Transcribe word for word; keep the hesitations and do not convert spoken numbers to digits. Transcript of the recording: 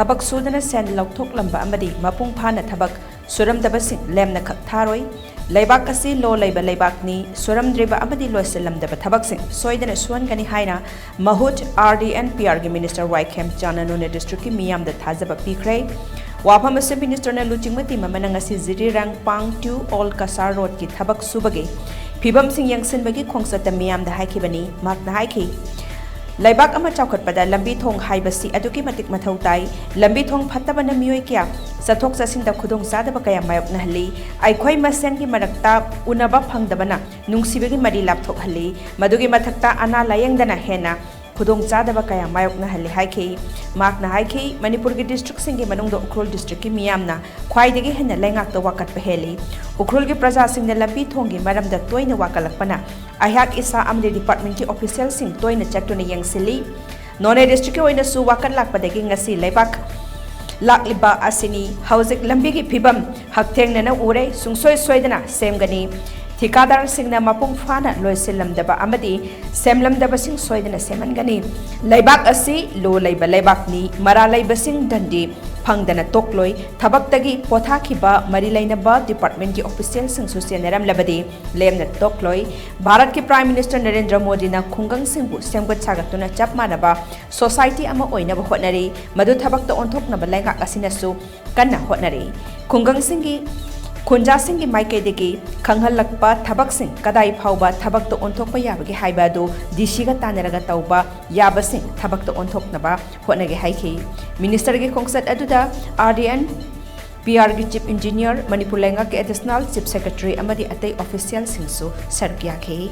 ꯊꯕꯛ ꯁꯨꯗꯅ ꯁꯦꯟ ꯂꯧꯊꯣꯛꯂꯝꯕ ꯑꯃꯗꯤ ꯃꯄꯨꯡ ꯐꯥꯅ ꯊꯕꯛ ꯁꯨꯔꯝꯗꯕꯁꯤꯡ ꯂꯦꯝꯅ ꯈꯛ ꯊꯥꯔꯣꯏ꯫ ꯂꯩꯕꯥꯛ ꯑꯁꯤ ꯂꯣ ꯂꯩꯕ ꯂꯩꯕꯥꯛꯅꯤ꯫ ꯁꯨꯔꯝꯗ꯭ꯔꯤꯕ ꯑꯃꯗꯤ ꯂꯣꯏꯁꯤꯜꯂꯝꯗꯕ ꯊꯕꯛꯁꯤꯡ ꯁꯣꯏꯗꯅ ꯁꯨꯍꯟꯒꯅꯤ ꯍꯥꯏꯅ ꯃꯍꯨꯠ RD and PRꯒꯤ Minister ꯋꯥꯏ ꯈꯦꯝꯆꯥꯟꯅ ꯅꯣꯅꯦ districtꯀꯤ ꯃꯤꯌꯥꯝꯗ ꯊꯥꯖꯕ ꯄꯤꯈ꯭ꯔꯦ꯫ ꯋꯥꯐꯝ ꯑꯁꯤ ministerꯅ ꯂꯨꯆꯤꯡꯕ team ꯑꯃꯅ ꯉꯁꯤ ꯖꯤꯔꯤꯔꯥꯡ ꯄꯥꯡ to Old Kasar Roadꯀꯤ ꯊꯕꯛ ꯁꯨꯕꯒꯤ ꯐꯤꯕꯝꯁꯤꯡ ꯌꯦꯡꯁꯤꯟꯕꯒꯤ ꯈꯣꯡꯆꯠꯇ ꯃꯤꯌꯥꯝꯗ ꯍꯥꯏꯈꯤꯕꯅꯤ꯫ ꯃꯍꯥꯛꯅ ꯍꯥꯏꯈꯤ, ꯂꯩꯕꯥꯛ ꯑꯃ ꯆꯥꯎꯈꯠꯄꯗ ꯂꯝꯕꯤ ꯊꯣꯡ ꯍꯥꯏꯕꯁꯤ ꯑꯗꯨꯛꯀꯤ ꯃꯇꯤꯛ ꯃꯊꯧ ꯇꯥꯏ꯫ ꯂꯝꯕꯤ ꯊꯣꯡ ꯐꯠꯇꯕꯅ ꯃꯤꯑꯣꯏ ꯀꯌꯥ ꯆꯠꯊꯣꯛ ꯆꯠꯁꯤꯟꯗ ꯈꯨꯗꯣꯡꯆꯥꯗꯕ ꯀꯌꯥ ꯃꯥꯌꯣꯛꯅꯍꯜꯂꯤ꯫ ꯑꯩꯈꯣꯏ ꯃꯁꯦꯟꯒꯤ ꯃꯔꯛꯇ ꯎꯅꯕ ꯐꯪꯗꯕꯅ ꯅꯨꯡꯁꯤꯕꯒꯤ ꯃꯔꯤ ꯂꯥꯞꯊꯣꯛꯍꯜꯂꯤ꯫ ꯃꯗꯨꯒꯤ ꯃꯊꯛꯇ ꯑꯅꯥ ꯂꯥꯌꯦꯡꯗꯅ ꯍꯦꯟꯅ ꯈꯨꯗꯣꯡꯆꯥꯗꯕ ꯀꯌꯥ ꯃꯥꯌꯣꯛꯅꯍꯜꯂꯤ ꯍꯥꯏꯈꯤ꯫ ꯃꯍꯥꯛꯅ ꯍꯥꯏꯈꯤ, ꯃꯅꯤꯄꯨꯔꯒꯤ districtꯁꯤꯡꯒꯤ ꯃꯅꯨꯡꯗ ꯎꯈ꯭ꯔꯨꯜ districtꯀꯤ ꯃꯤꯌꯥꯝꯅ ꯈ꯭ꯋꯥꯏꯗꯒꯤ ꯍꯦꯟꯅ ꯂꯩꯉꯥꯛꯇ ꯋꯥꯀꯠꯄ ꯍꯦꯜꯂꯤ꯫ ꯎꯈ꯭ꯔꯨꯜꯒꯤ ꯄ꯭ꯔꯖꯥꯁꯤꯡꯅ ꯂꯝꯕꯤ ꯊꯣꯡꯒꯤ ꯃꯔꯝꯗ ꯇꯣꯏꯅ ꯋꯥꯀꯠꯂꯛꯄꯅ ꯑꯩꯍꯥꯛ ꯏꯁꯥ ꯑꯃꯗꯤ departmentꯀꯤ officialꯁꯤꯡ ꯇꯣꯏꯅ ꯆꯠꯇꯨꯅ ꯌꯦꯡꯁꯤꯜꯂꯤ꯫ ꯅꯣꯅꯦ districtꯀꯤ ꯑꯣꯏꯅꯁꯨ ꯋꯥꯀꯠ ꯂꯥꯛꯄꯗꯒꯤ ꯉꯁꯤ ꯂꯩꯕꯥꯛ ꯂꯥꯛꯂꯤꯕ ꯑꯁꯤꯅꯤ꯫ ꯍꯧꯖꯤꯛ ꯂꯝꯕꯤꯒꯤ ꯐꯤꯕꯝ ꯍꯛꯊꯦꯡꯅꯅ ꯎꯔꯦ, ꯁꯨꯡꯁꯣꯏ ꯁꯣꯏꯗꯅ ꯁꯦꯝꯒꯅꯤ꯫ ꯊꯤꯀꯥꯗꯥꯔꯁꯤꯡꯅ ꯃꯄꯨꯡ ꯐꯥꯅ ꯂꯣꯏꯁꯤꯜꯂꯝꯗꯕ ꯑꯃꯗꯤ ꯁꯦꯝꯂꯝꯗꯕꯁꯤꯡ ꯁꯣꯏꯗꯅ ꯁꯦꯝꯍꯟꯒꯅꯤ꯫ ꯂꯩꯕꯥꯛ ꯑꯁꯤ ꯂꯣ ꯂꯩꯕ ꯂꯩꯕꯥꯛꯅꯤ꯫ ꯃꯔꯥ ꯂꯩꯕꯁꯤꯡ ꯗꯟꯗꯤ ꯐꯪꯗꯅ ꯇꯣꯛꯂꯣꯏ꯫ ꯊꯕꯛꯇꯒꯤ ꯄꯣꯊꯥꯈꯤꯕ ꯃꯔꯤ ꯂꯩꯅꯕ departmentꯀꯤ officialꯁꯤꯡꯁꯨ ꯆꯦꯟꯅꯔꯝꯂꯕꯗꯤ ꯂꯦꯝꯅ ꯇꯣꯛꯂꯣꯏ꯫ ꯚꯥꯔꯠꯀꯤ Prime Minister ꯅꯔꯦꯟꯗ꯭ꯔ ꯃꯣꯗꯤꯅ ꯈꯨꯡꯒꯪꯁꯤꯡꯕꯨ ꯁꯦꯝꯒꯠ ꯁꯥꯒꯠꯇꯨꯅ ꯆꯞ ꯃꯥꯟꯅꯕ society ꯑꯃ ꯑꯣꯏꯅꯕ ꯍꯣꯠꯅꯔꯤ꯫ ꯃꯗꯨ ꯊꯕꯛꯇ ꯑꯣꯟꯊꯣꯛꯅꯕ ꯂꯩꯉꯥꯛ ꯑꯁꯤꯅꯁꯨ ꯀꯟꯅ ꯍꯣꯠꯅꯔꯤ꯫ ꯈꯨꯡꯒꯪꯁꯤꯡꯒꯤ ꯈꯨꯟꯖꯥꯁꯤꯡꯒꯤ ꯃꯥꯏꯀꯩꯗꯒꯤ ꯈꯪꯍꯜꯂꯛꯄ ꯊꯕꯛꯁꯤꯡ ꯀꯗꯥꯏ ꯐꯥꯎꯕ ꯊꯕꯛꯇ ꯑꯣꯟꯊꯣꯛꯄ ꯌꯥꯕꯒꯦ ꯍꯥꯏꯕ ꯑꯗꯨ DCꯒ ꯇꯥꯟꯅꯔꯒ ꯇꯧꯕ ꯌꯥꯕꯁꯤꯡ ꯊꯕꯛꯇ ꯑꯣꯟꯊꯣꯛꯅꯕ ꯍꯣꯠꯅꯒꯦ ꯍꯥꯏꯈꯤ꯫ Ministerꯒꯤ ꯈꯣꯡꯆꯠ ꯑꯗꯨꯗ RD and PRꯒꯤ Chief Engineer, Manipur ꯂꯩꯉꯥꯛꯀꯤ Additional Chief Secretary ꯑꯃꯗꯤ ꯑꯇꯩ officialꯁꯤꯡꯁꯨ ꯁꯔꯨꯛ ꯌꯥꯈꯤ꯫